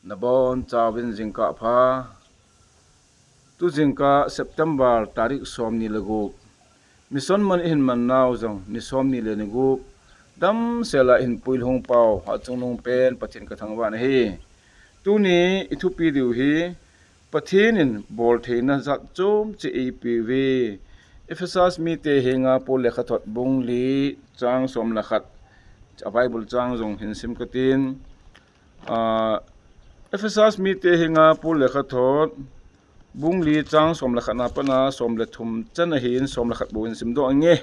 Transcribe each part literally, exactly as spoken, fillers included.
Nabon chauvin jingkah pha. Tu jingkah September tarik somni le gup. Mission mun ihin man nau jong ni somni le ni gup. Damsel a ihin puilhung pau, hachungnung pen Pathen kathangvah in ahi. Tuni ithupi diu hi, Pathen in boltheina jat chom cheh eipeuve. Ephesus mite henga Paul lekhathot bung li chang som le khat. A Bible chang jong hin sim katin. Ah, Ephesus mite henga Paul lekhathot bung li chang som le khat na pat a som le thum chan ahin som le khat bou hin simdoh inge.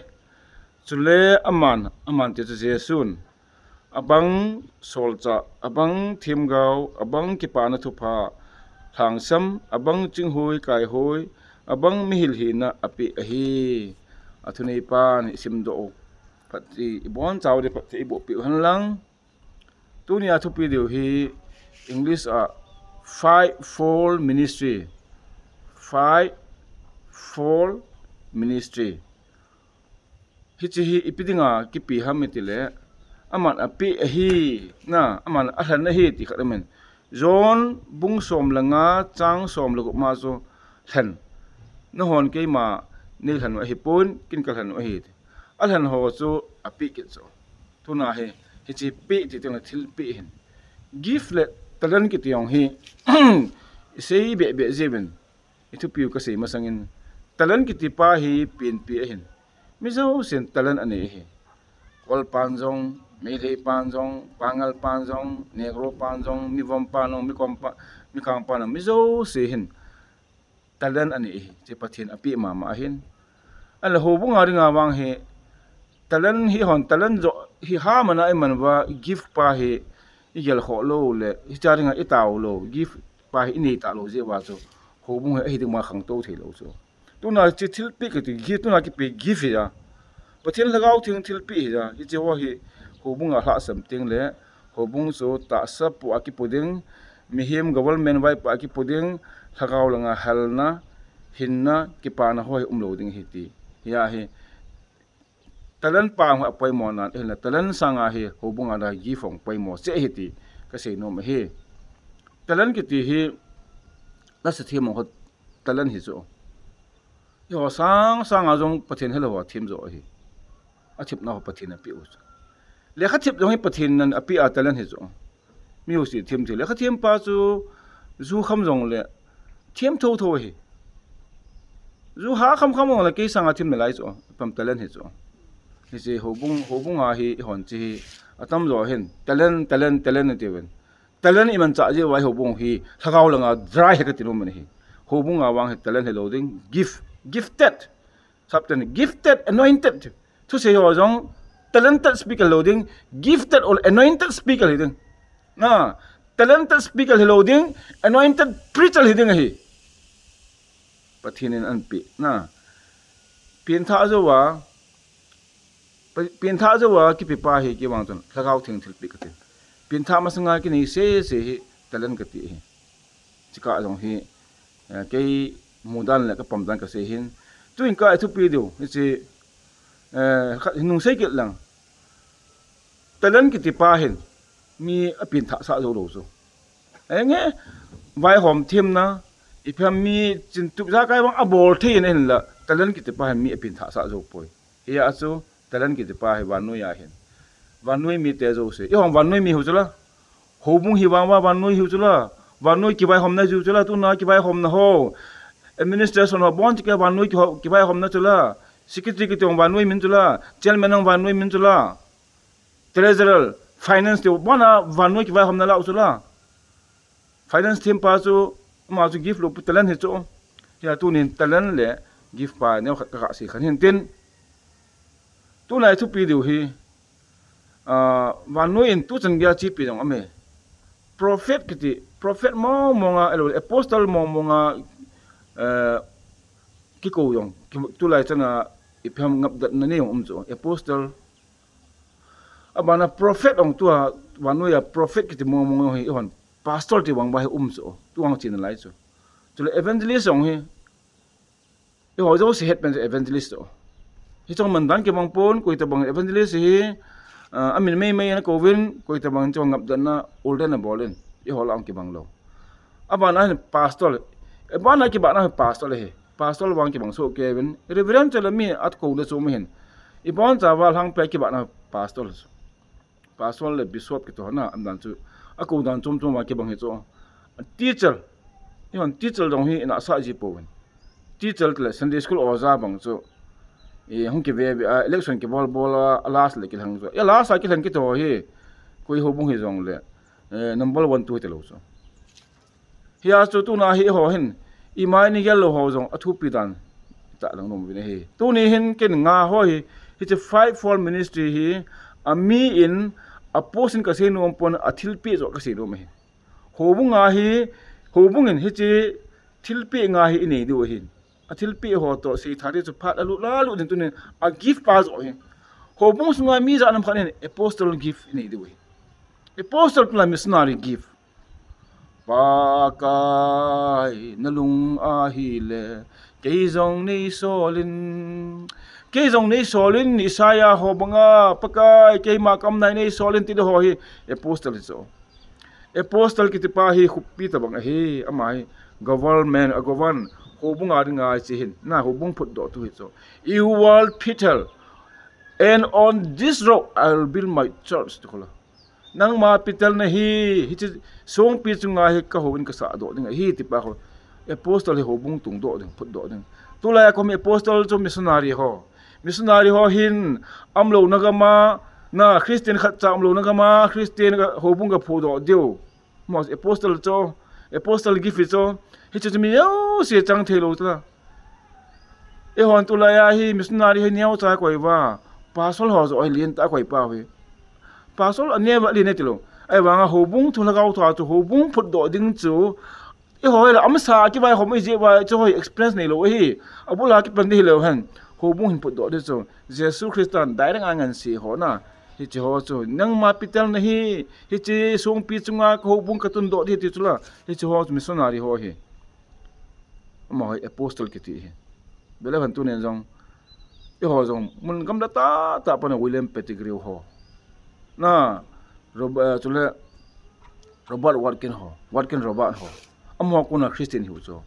Chule aman, aman ti chu Jesun, abang solchah, abang themgao, abang kipana thupha, lhangsam, abang chinghui, kaihoi, abang mihil hina apeh ahi. Athuneipan isimdoh u phatthei ibon chau ding, phatthei iboh peh u hen lang. Tunia thupi diu hi English a five fold ministry. Five fold ministry. Hiche hi ipi dinga kipe ham itile, aman apeh ahi, na, aman alhen ahi ti khat amen. John bung som le nga chang som le gup ma chu lhen. Nahon keima neilhen u ahipon, ken kalhen u ahi ti. Alhen ho chu apeh kit chu. Tuna hi, hiche peh ti teng le thilpeh hin. Gift le talent kiti jong hi, isei behbeh jiuvin. Ithupiu kasei masangin, talent kiti pa hi penpi ahin. Mi jousen talent anei ahi. Kol pan jong, Meitei pan jong, Pangal pan jong, Negro pan jong, Mivom pan jong, Mikom pa, Mikang pan jong, mi jouse hin talent anei ahi. Hiche Pathen apeh mama ahin. Ahinla houbung a dinga vang hi, talent hi hon, talent jo hi ha mana iman uva, gift pa hi igel khoh lou le, hiche a dinga itao lou, gift pa hi inei talou jeh uva chu, houbung hi ahi ding ma khangtou thei lou chu. Tuna hiche thilpeh kiti, gift, tuna kipe gift hi a, Pathen Lhagao Theng thilpeh hi a, hiche ho hi houbung a lhahsam teng le, houbung chu tahsa pu a kipu ding, mihem government vaipo a kipu ding, lhagao langa halna, hinna, kipana ho hi umlou ding ahi ti. Hia hi, talent pa hung apoimo nan, ahinla talent sanga hi houbung a dinga gift hung poimo cheh ahi ti kasei nom ahi. Talent kiti hi, nasathem ho talent hi chu. Eiho sang sanga jong Pathen helou ho them jo ahi. Athepna ho Pathen apeh u chu. Lekha thep jong hi Pathen in apeh a talent hi chu. Mi jouse them thei. Lekha them pa chu ju kham jongle them thotho ahi. Ju ha kham kham jongle kei sanga them nalai chu. Apam talent hi chu. Hiche houbung, houbung a hi, ihon hiche hi atamjo hin talent, talent, talent atiuvin. Talent imanchah jeh uva hi houbung hi lhagao langa dry ahi kati nom ahi. Houbung a vang hi talent hilou ding, gift, gifted. Sapten gifted, anointed. Thusei ho jong talented speaker hilou ding, gifted or anointed speaker hi ding. Na, talented speaker hilou ding, anointed preacher hi ding ahi. Pathen in anapeh, na. Pengthah jouva, pengthah jouva kipe pa hi kei vang chun Lhagao Theng thilpeh katin. Pengthah masanga kinei sese hi talent kati ahi. Chukah jong hi, eh, kei mudan le kapamdan kasei hin. Tuin ka ithupi diu, hiche, eh, khat hin nung sei kit lang. Talent kiti pa hin, mi apengthah sah joulou chu. Enge, vaihom themna, ipi ham mi chintup jakai vang abol thei in ahinla, talent kiti pa hin mi apengthah sah jou poi. Hia chu, talent kiti pa hi vannoi a hin. Vannoi mite jouse. Ihon vannoi mi hiu chula. Houbung hi vang uva vannoi hiu chula. Vannoi kivaihomna jiu chula. Tuna kivaihomna ho. Administration ho bon chikei vannoi kiho-, kivaihomna chula. Secretary kiti jong vannoi min chula. Chairman jong vannoi min chula. Treasurer, finance ti bona vannoi kivaihomna lau chula. Finance them pa chu, ama chu gift lou pu talent hi chu. Hia tunin talent le gift pa neo khat ka, kasei khen hin tin. Tuna ithupi diu hi, ah, vannoi in tuchan geiya chepi jong aume. Prophet kiti, prophet mong monga, ahilou le apostle mong monga, eh, kikou jong, ki, tulai chana ipi ham ngapdatna nei jong um chu. Apostle, abana prophet jong tua, vannoiya prophet kiti mong mong jong hi, ihon pastor ti vang uva hi um chu, tu vang chena lai chu. Chule evangelist jong hi, eiho jouse hetpen chu evangelist chu. Hiche mandan kibang pon, koi tabang evangelist hi, ah, amin meimei ana kouvin, koi tabang chu ngapdatna, ulden abol in. Eiho lah a kibang lou. Abana hin pastor. Abana kibana hin pastor ahi. Pastor vang kibang soh kei uvin. Reverend chule mi akou le chu ma hin. Ibon chaval hang pe kibana pastor. Pastor le bishop kiti ho na, adan chu, akou dan chom chom a kibang hi chu. Teacher, eihon teacher jong hi ina sa ji pouvin. Teacher le Sunday school oja bang chu, e, hung kive ve a, election kibol bol a, a last le kilheng chu. E last a kilheng kiti ho hi, koi houbung hi jongle, e, number one, two hiti lou chu. Hia chu tuna hi eiho hin, ima i gel lou ho jong athupi dan tah lang nom uvin ahi. Tuni hin ken nga ho hi, hiche Fight for Ministry hi, ami in, a post in kasei nom pon, athilpeh joh kasei nom ahi. Houbung a hi, houbung in hiche thilpeh nga hi inei diu ahi. Athilpeh ho toh seitha te chu phat alut la lut ding tunin a gift pa joh hi. Houbung sunga mi jat nam khat in apostle gift inei diu ahi. Apostle tuna missionary gift. Pakai, nalung ahile, kei jong nei solin, kei jong nei solin, Isaiah ho banga, Pakai, keima kamna nei solin, ti ho hi, apostle hi chu. Apostle kiti pa hi khopi tabang ahi, ama hi government, a govern, houbung a dinga chi hin, na houbung phutdoh tu hi chu. You are Peter, and on this rock I will build my church, ti kho la. Nangma Peter nahi, hiche songpi chunga hi ka hou in ka sahdoh ding ahi, ti pa ho. Apostle hi houbung tungdoh ding, phutdoh ding. Tulai a kom apostle chu missionary ho. Missionary ho hin, umlouna gam a, na Christian khat cha umlouna gam a, Christian ga, houbung ga phudoh diu. Mo apostle chu, apostle gift chu, hiche chu mi jouse chang thei lou chu la. Eihon tulai a hi missionary hi neocha koi uva, pastor ho joh hi lentah a koi pau hi. Pastor a neo va len e ti lou. Ahivanga houbung thu lhagao thu a chu houbung phutdoh ding chu, eiho hi la amasa kivaihom iji uva chu hoi experience nei lou ahi. Abul a kipan ding hilou hen. Houbung hin phutdoh ding chu Jesu Christan direct a ngansi ho na. Hiche ho chu nangma Peter nahi, hiche songpi chunga ka houbung ka tundoh ding ti chu la. Hiche ho chu missionary ho hi. Amaho hi apostle kiti hi. Bele phan tunin jong, eiho jong, mun gamla tah tah a pat a William Pettigrew ho. Na, Rob-, eh, chule Robert Watkin ho, Watkin Robert ho. Amaho kona Christian hiu chu.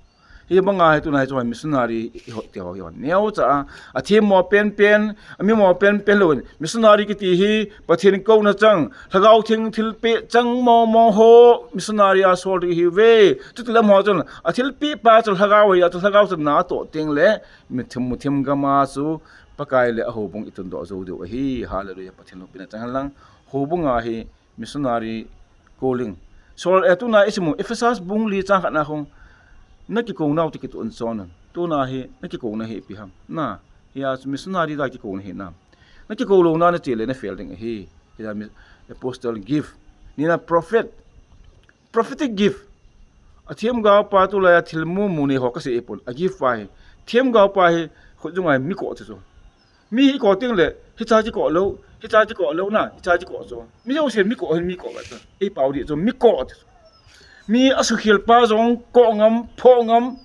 Hibanga hi tuna hi chu missionary eiho ti ho hi. Neocha a, athemmo penpen, amimo penpen lou in, missionary kiti hi, Pathen kouna chang, Lhagao Theng thilpeh chang mong mong ho, missionary a sol ding ihiuve. Chuti lam ho chun, athilpeh pa chu Lhagao ahi, a chu Lhagao chun na atoh teng le, muthim, muthim gam a chu, Pakai le a houbung i tundoh jou diu ahi, hallelujah, Pathen loupina chang hen lang, houbung a hi, missionary calling. Sol, eh, tuna i simu, Ephesus bung li chang khat na khong, na kikou nau ti kitoh in chon un. Tuna hi, na kikouna hi ipi ham. Na, hia chu missionary da kikouna hi na. Na kikou louna na che le na fail ding ahi. Hia mi-, apostle gift. Ni na prophet. Prophetic gift. A themgao pa tulai a thil mumu nei ho kasei pon. A gift pa hi. Themgao pa hi. Khut jung a hi mi koh ti chu. Mi hi koh teng le. Hicha chi koh lou. Hicha chi koh lou na. Hicha chi koh chu. Mi jouse mi koh hin mi koh va chu. Ei pau di chu mi koh ti chu. Mi asukhel pa jong koh ngam, phoh ngam.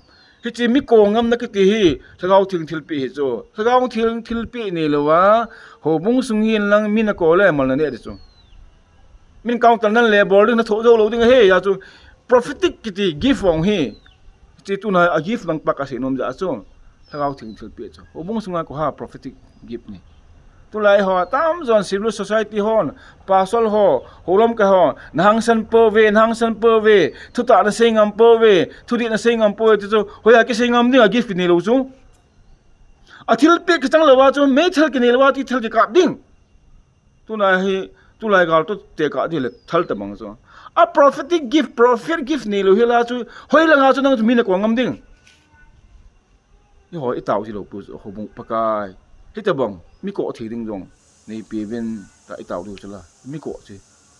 Hiche mi koh ngam na kiti hi, Lhagao Theng thilpeh hi chu. Lhagao Theng thilpeh nei lou a, houbung sung hin lang mi na koh le mal na neh di chu. Min counter nan le bol ding na thoh jou lou ding ahi, hia chu prophetic kiti gift ong hi. Hiche tuna a gift lang pa kasei nom jeh chu. Lhagao Theng thilpeh chu. Houbung sunga koh ha prophetic gift ni. Tulai ho, atamjon civil society hon, pastor ho, houlam kai ho, na hangsan pouve, na hangsan pouve, thutah na sei ngam pouve, thudih na sei ngam pouve, ti chu, hoiya kisei ngam ding a gift kinei lou chu. A thilpeh kichang lou a chu, meithal kinei lou a, ti thal kikap ding. Tuna hi, tulai gal toh tekah ding le thal tabang chu. A prophetic gift, prophet gift nei lou hi la chu, hoilang a chu nang chu mi na koh ngam ding. Eiho i tao ji lou pu chu houbung Pakai. Hitabang, mi koh thei ding jong. Nei pe vin ta i tao diu chu la. Mi koh chi.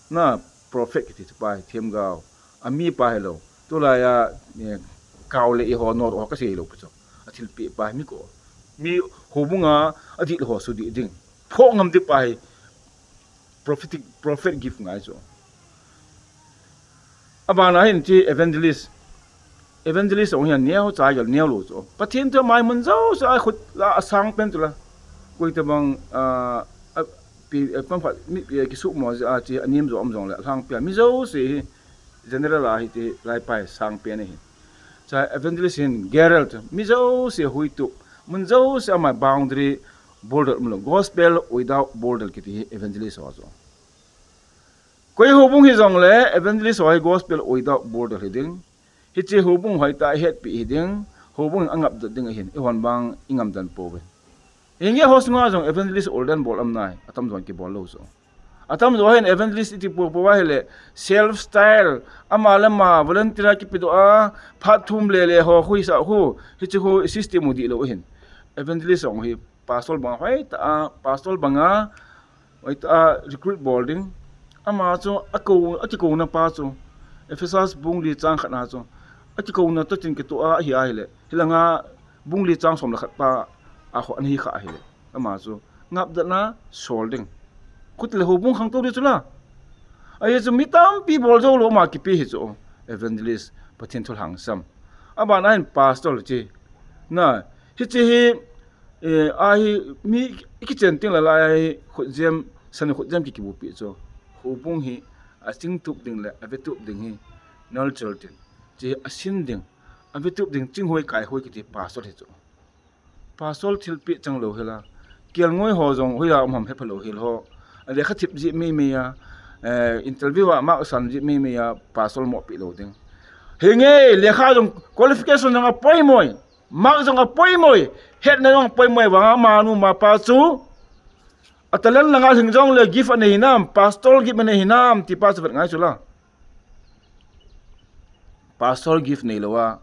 Na prophet kiti chu pa hi themgao. A mi pa hi lou. Tulai a, eh, kau le eiho nor ho kasei lou pu chu. A thilpeh pa hi mi koh. Mi houbung a, adih ho sudih ding. Phoh ngam ding pa hi. Prophetic, prophet gift ngai chu. Abana hin chi evangelist. Evangelist ong hian neo cha gel neo lou chu. Pathen thu mai mun jouse a khut la a sang pen chu la. Koi tabang, ah, a, pi, a, pam khat mi, pi, a, kisuh mo a chi a nem jo um jong le, lhang pia mi jouse hi. General a hiti lai pai sang pen ahi. Cha evangelist hin Gerald, mi jouse huitup, mun jouse ama boundary border umlou, gospel without border kiti hi evangelist ho chu. Koi houbung hijongle evangelist ho hi gospel without border hiding. Hiche houbung hoitah a hetpi hiding, houbung angapdoh ding ahin, eihon vang ingam dan pouve. Hinge ho sunga jong evangelist ordain bol um nai, atamjo kibol lou chu. Atamjo hin evangelist iti popo ahile, self style, ama le ama volunteer a kipedoh a, phat thum lele ho, huisa hu, hiche hu system u dihlou ahin. Evangelist jong hi, pastor banga hoitah a, pastor banga, hoitah a recruit bol ding. Ama chu, akou, akikouna pa chu, Ephesus bung li chang khat na chu, akikouna toh tin kitoh a, ahi ahile, hilanga bung li chang som le khat pa, a ho ana hi kha ahile. Ama chu, ngapdatna sol ding. Khuti le houbung khangtou ding chula. Ahi chu mi tampi bol jou lou ama kipe hi chu. Evangelist, Pathen thu lhangsam. Abana hin pastor chi. Na, hiche hi, eh, ahi mi kichen ting la lai khutjem, san khutjem ki kibupi chu. Houbung hi, achingtup ding le, avetup ding hi, nurture ding. Chi asin ding, avetup ding, chinghoi kaihoi kiti pastor hi chu. Pastor thilpeh chang lou hela. Kelngoi ho jong hoiya um ham hepha lou hel ho. Lekha thip ji meimei a, eh, interview a mark san ji meimei a, pastor mo peh lou ding. Hinge, lekha jong qualification jong apoimoi. Mark jong apoimoi. Hetna jong apoimoi vanga amanu mapa chu. A talent langa hing jongle gift anei hinam, pastor gift anei hinam, ti pa chu vet ngai chula. Pastor gift neilou a,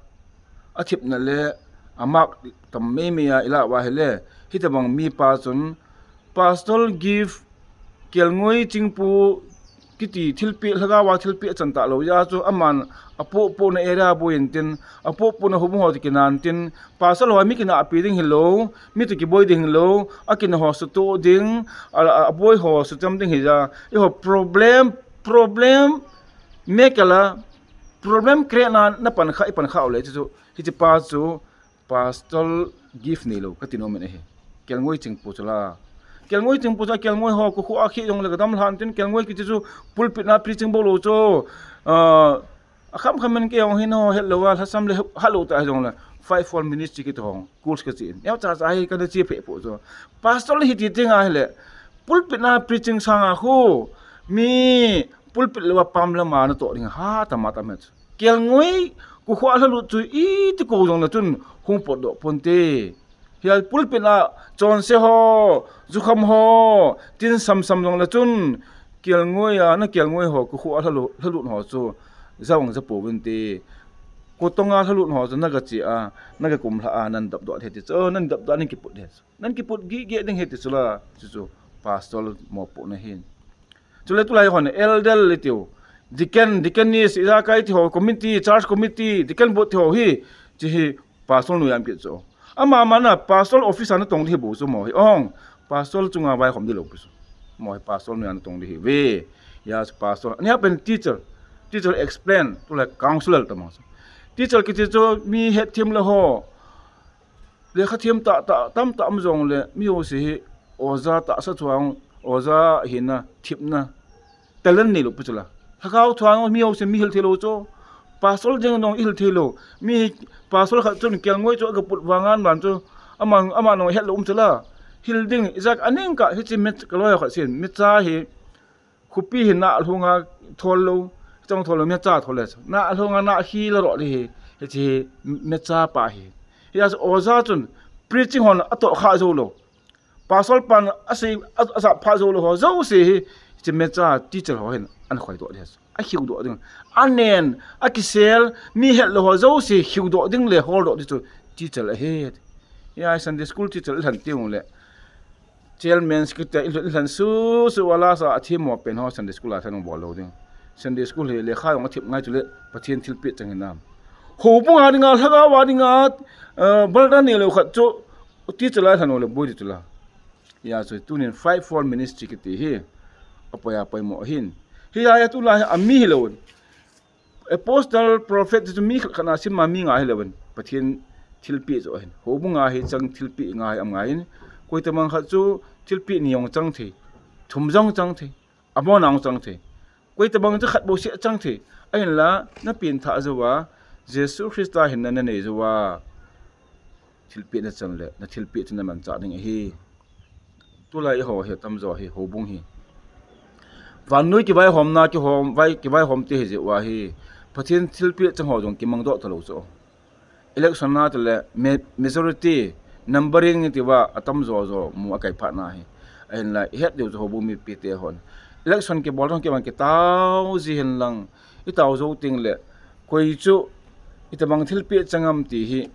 athipna le amark tam meimei a ilah uva ahile, hitobang mipa chun pastor gift kelngoi chingpu kiti thilpeh, lhagao a thilpeh achan talou jeh a chu aman apohpohna area boi intin, apohpohna houbung ho toh kinan tin, pastor ho mi kinahpi ding hilou, mi toh kiboi ding hilou, akina ho sutoh ding, a, a, aboi ho sucham ding hija, eiho problem, problem maker la, problem create na, na pan kha, i pan kha uleh chu, hiche pa chu, pastor gift neilou, kati nom in ahi. Kelngoi chingpu chula. Kelngoi chingpu chula, kelngoi ho, kokhuh a khi jongle kadam lhan tin, kelngoi kiti chu, pulpit na preaching bol lou chu, ah, akham kham in kei jong hin ho hetlou a, lhasam le halou ta jongle, five fold ministry kiti ho, course kachi in. Neocha cha hi kana chi peh pu chu. Pastor hiti ting ahile, pulpit na preaching sanga khu, mi pulpit lou a pam lama natoh ding ha, tama tam het. Kelngoi, kokhuh a lhalut chu iti kou jongle chun hung potdoh ponte. Hia pulpit a chonse ho, jukham ho, tin samsam jongle chun, kelngoi a, na kelngoi ho, kokhuh a lhalu-, lhalut ho chu, jao ang ja pouvinte. Kotong a lhalut ho chu, naga che a, naga kumlha a, nan dapdoh thei ti chu, nan dapdoh, nan kiput thei chu. Nan kiput gige ding ahi ti chula, chu chu, pastor mopohna ahin. Chule tulai hon elder le tiu, deacon, deaconess, ijakai ti ho, committee, church committee, deacon board ti ho hi, chi hi pastor noiya um kit chu. Ama mana pastor office a natong ding hi bou chu mo hi. Ong, pastor chunga vaikhom ding lou pi chu. Mo hi pastor noiya natong ding hi ve. Hia chu pastor. Ania pen teacher. Teacher explain, tulai counselor tamo chu. Teacher kiti chu mi hetthem le ho. Lekha them tah tah, tamtah um jongle, mi jouse hi, oja tahsa thuang, oja hina, thipna, talent neilou pi chula. Lhagao thuang, mi jouse, mi hil theilou chu. Pastor jeng jong i hil theilou. Mi hi, pastor khat chun, kelngoi chu aga put vang an van chu, ama, ama nong hetlou um chula. Hil ding, ijat aning ka, hiche mi kaloi khat sin, micha hi, Khopi hi na lhunga thol lou, chong thol lou, mecha thol le. Na lhunga na khi la ro le hi, hiche hi mecha pa hi. Hia chu oja chun preaching hon atoh kha jou lou. Pastor pan asei, a, asap pha jou lou ho, jouse hi, hiche mecha teacher ho hin, ana khoidoh le. Akhiudoh ding. Anen, akisel, mi hetlou ho, jouse khiudoh ding le holdoh ding chu teacher ahi. Hia Sunday school teacher i lhan teng le. Chairman, secretary, i lhan, i lhan susu a lasa a themmo pen ho Sunday school a lhan bol lou ding. Sunday school hi lekha jong athip ngai chule Pathen thilpeh chang hinam. Houbung a dinga, lhagao a dinga, eh, baldan neilou khat chu teacher a lhan le boi di chula. Hia chu tunin five fold ministry kiti hi apoi a poimo ahin. Hia tulai a mi hilou. Apostle, prophet chu mi khat khat na sim ma mi nga hilouvin, Pathen thilpeh chu ahin. Houbung a hi chang thilpeh nga hi um ngai in. Koitabang khat chu thilpeh ni jong chang thei, thum jong chang thei, abon a jong chang thei. Koitabang chu khat bou seh chang thei. Ahinla, na pengthah jouva, Jesu Christa hinna na nei jouva, thilpeh na chan le, na thilpeh chu na manchah ding ahi. Tulai eiho hi atamjo hi, houbung hi. Vannoi kivaihomna, kihom, vai, kivaihom te hi jeh uva hi. Pathen thilpeh chang ho jong kimangdoh talou chu. Election na tile, ma-, majority, numbering tiuva, atamjo jo, mu akai phat na hi. Ahinla, ihet diu chu houbung mipi te hon. Election kibol jong kibang kitao ji hen lang. Itao jou teng le, koi chu, itobang thilpeh chang am ti hi,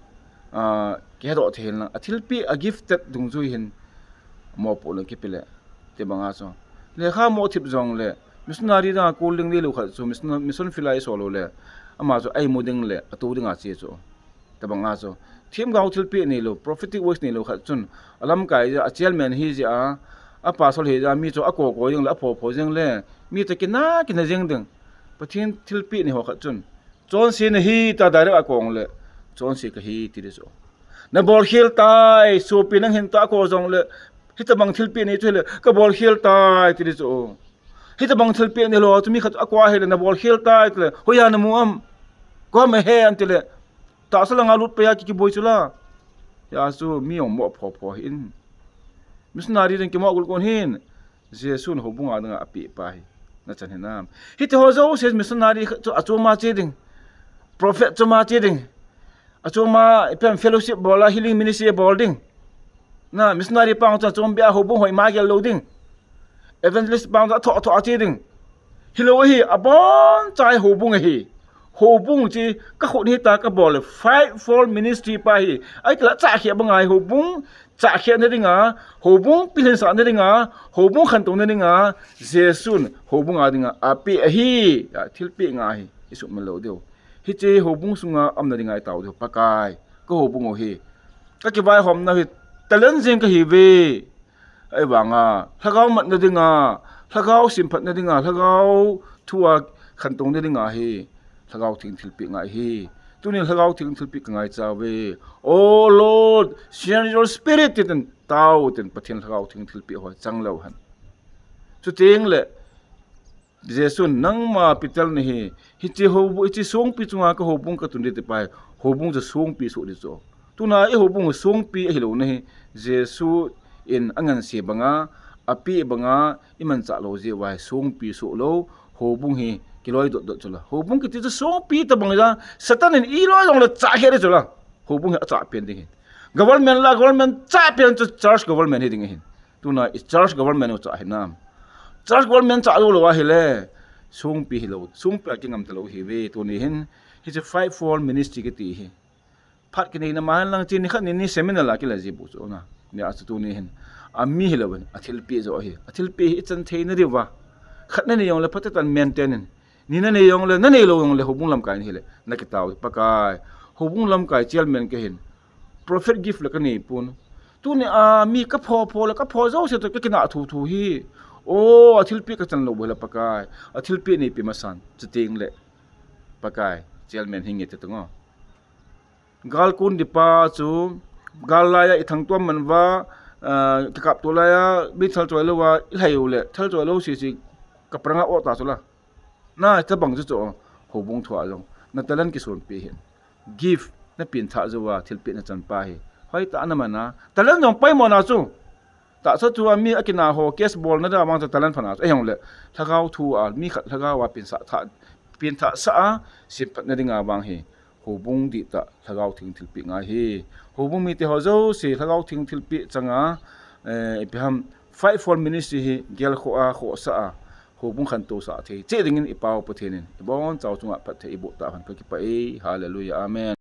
ah, kihedoh thei hen lang. A thilpeh, a gifted dungjui hin, mopohna kipe le, tibanga chu. Lekha mo thip jong le, missionary dinga calling neilou khat chu, mission, mission field a isol lou le, ama chu a imu ding le, atou dinga che chu. Tibanga chu. Themgao thilpeh neilou, prophetic voice neilou khat chun, alamkai jeh a, a chairman hi jeh a, a pastor hi jeh a, mi chu akoi koi jeng le, apho pho jeng le, mi toh kina kina jeng ding. Pathen thilpeh nei ho khat chun, chonse nahi tia direct a kon le, chonse kahi ti ding chu. Na bolkhel tai, sopi nang hin tia kon jong le, hitobang thilpeh nei chu le, ka bolkhel tai ti ding chu. Hitobang thilpeh neilou chu mi khat akoi hile, na bolkhel tai tile, hoiya na mu am? Koi ham ahe an tile, tahsa langa lut pei a ki, kiboi chu la. Hia chu mi jong mo pho pho hih in. Missionary ding kimo gul kon hin. Jesun houbung a dinga apeh pa hi. Na chan hinam? Hiti ho jouse missionary chu achom a che ding. Prophet chom a che ding. Achom a ipi ham fellowship bol a, healing ministry bol ding. Na missionary pa chu achom beh a houbung hoi ma gel lou ding. Evangelist pa chu athoh athoh a che ding. Hilou ahi, abonchauva houbung ahi. Houbung chu kakhut hita kabol le, five fold ministry pa hi. Ahitile chahkhe banga hi houbung chahkhe na dinga, houbung pilhinsah na dinga, houbung khantou na dinga, Jesun houbung a dinga apeh ahi, a thilpeh nga hi, isuhmil lou diu. Hiche houbung sunga umna dinga itao diu, Pakai, ka houbung u hi. Ka kivaihomna hi, talent jeng kahiuve. Ahivanga, lhagao mat na dinga, lhagao simphat na dinga, lhagao thu a khantou na dinga hi, Lhagao Theng thilpeh ngai hi. Tuni Lhagao Theng thilpeh ka ngaicha uve. Oh Lord, send your spirit, tin tao, tin Pathen Lhagao Theng thilpeh ho chang leu hen. Chuteng le, Jesun nangma Peter nahi, hiche hou, hiche songpi chunga ka houbung ka tun ding ti pa hi, houbung chu songpi soh ding chu. Tuna i houbung songpi ahilou nahi, Jesun anganse banga, apeh banga, imanchah lou jeh uva hi songpi soh lou, houbung hi kiloi dot dot chu la. Houbung kiti chu songpi tobang ja, Satan in iloi jong le chahkhe ding chu la. Houbung hi achah pen ding hi. Government la, government chah pen chu church government hi ding ahin. Tuna i church government u chah hinam? Church government chah lou lou ahile, songpi hilou, songpi a kingam talou hiuve, tuni hin, hiche five fold ministry kiti hi. Phat kinei na ma hen lang chu nikhat ni ni seminar la kila ji bu chu na. Nia chu tuni hin. Ami hilou in, athilpeh jo hi. Athilpeh hi ichan thei na diuva. Khat na nei jong le phatecha in maintain in. Ni na nei jong le, na neilou jong le, houbung lamkai na hile. Na kitao, Pakai. Houbung lamkai chairman kahin. Prophet gift le ka nei pon. Tuni a mi ka pho pho le, ka pho jouse toh ka kinah thu thu hi. O, athilpeh ka chan lou bou le Pakai. Athilpeh neipe masan. Chuteng le. Pakai. Chairman hi nge te tu ngo. Gal kun ding pa chu, gal laiya i thangtuam man uva, ah, kikap to laiya, mi thalchoi louva, i lhai u le, thalchoi lou sisi, ka pranga o ta chu la. Na, tabang chu chu, houbung thua jong, na talent kisonpi hin. Gift, na pengthah jouva, thilpeh na chan pa hi. Hoitah na mana, talent jong poimo na chu. Tahsa thu a mi akina ho, case bolna dinga vang chu talent pha na chu. Ahijongle, lhagao thu a, mi khat lhagao a pengthah, pengthah sah a, simphat na dinga vang hi. Houbung dihtah, Lhagao Theng thilpeh ngai hi. Houbung mite ho jouse, Lhagao Theng thilpeh changa, eh, ipi ham, five fold ministry hi, gelkhoh a, khohsah a, houbung khantou sah thei. Cheh dingin i Pau Pathen in, i bonchau chunga phatthei i boh tauhen, ka kipah e. Hallelujah. Amen.